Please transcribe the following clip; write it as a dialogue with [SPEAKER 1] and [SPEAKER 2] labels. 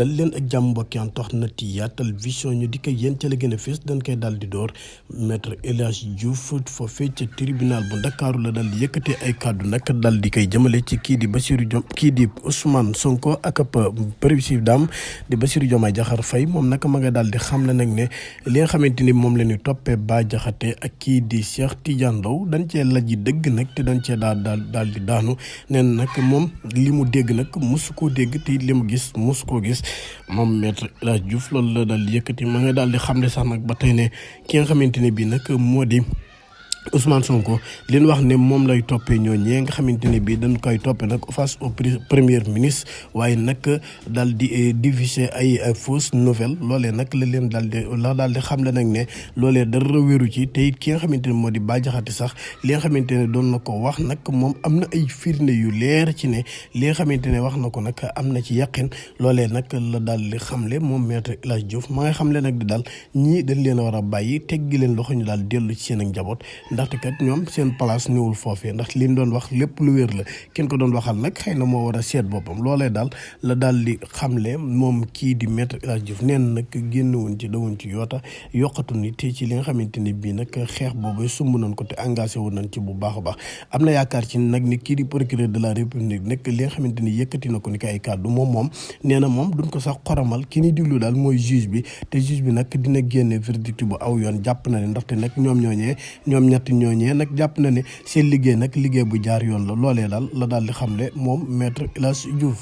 [SPEAKER 1] dal leen ak jàmm mbokki an tax na ti Yaatal Vision ñu di ko yéen ca la gën a fees dañ koy daal di door maître El Hadji Diouf foofee ca tribunal bu Ndakaaru la daal di yëkkatee ay kàddu nag daal di koy jëmale ci kii di Bassirou Diomaye kii di Ousmane Sonko ak président di Bassirou Diomaye Diakhar Faye moom nag ma nga daal di xam le nag ne li nga xamante ni moom la ñu toppee Bah Diakhaté ak kii di Cheikh Tidiane Ndao dañ cee lajji dëgg nag te dañ cee daal di daanu neen nag moom li mu dégg nag mosu koo dégg te li mu gis mosu koo gis moom maître El Hadji Diouf loolu la daal di yëkkati ma nga daal di xamle sax nag ba tey ne ki nga xamante ne bii nag moo di Ousmane Sonko li ñu wax ne moom lay toppee ñooñee nga xamante ne bii dañ koy toppee nag face au premier ministre waaye nag daal di diffuser ay fausses nouvelles loolee nag la leen daal di xam le nag ne loolee dara wéru ci te it ki nga xamante ne moo di Bah Diakhaté sax li nga xamante ne doon na ko wax nag moom am na ay firnde yu leer ci ne li nga xamante ne wax na ko nag am na ci yaqin loolee nag la daal di xamle moom maître El Hadji Diouf ma nga xamle nag di daal ñii dañ leen a war a bàyyi teggi leen loxo ñu daal dellu ci seen ak njaboot. ndaxte kat ñoom seen place ñëwul foofee ndax liñ doon wax lépp lu wér la kenn ko doon waxal nag xëy na moo war a seet boppam loolee daal la daal di xamle moom kii di maître El Hadji Diouf neen nag génn woon ci dawuñ ci yokkatu ni te ci li nga xamante ne bii nag xeex boobu sumb nañ ko te engagé wu nañ ci bu baax a baax am na yaakaar ci nag ni kii di procureur de la république nag li nga xamante ni yëkkati na ko ni ko ay kàddu moom nee na moom duñ ko sax xoramal ki ni diglu daal mooy juge bi te juge bi nag dina génne verdict bu aw yoon jàpp na ne ndaxte nag ñoom ñetti ñooñee nag jàpp na ne seen liggéey nag liggéey bu jaar yoon la loolee daal la daal di xamle moom maître El Hadji Diouf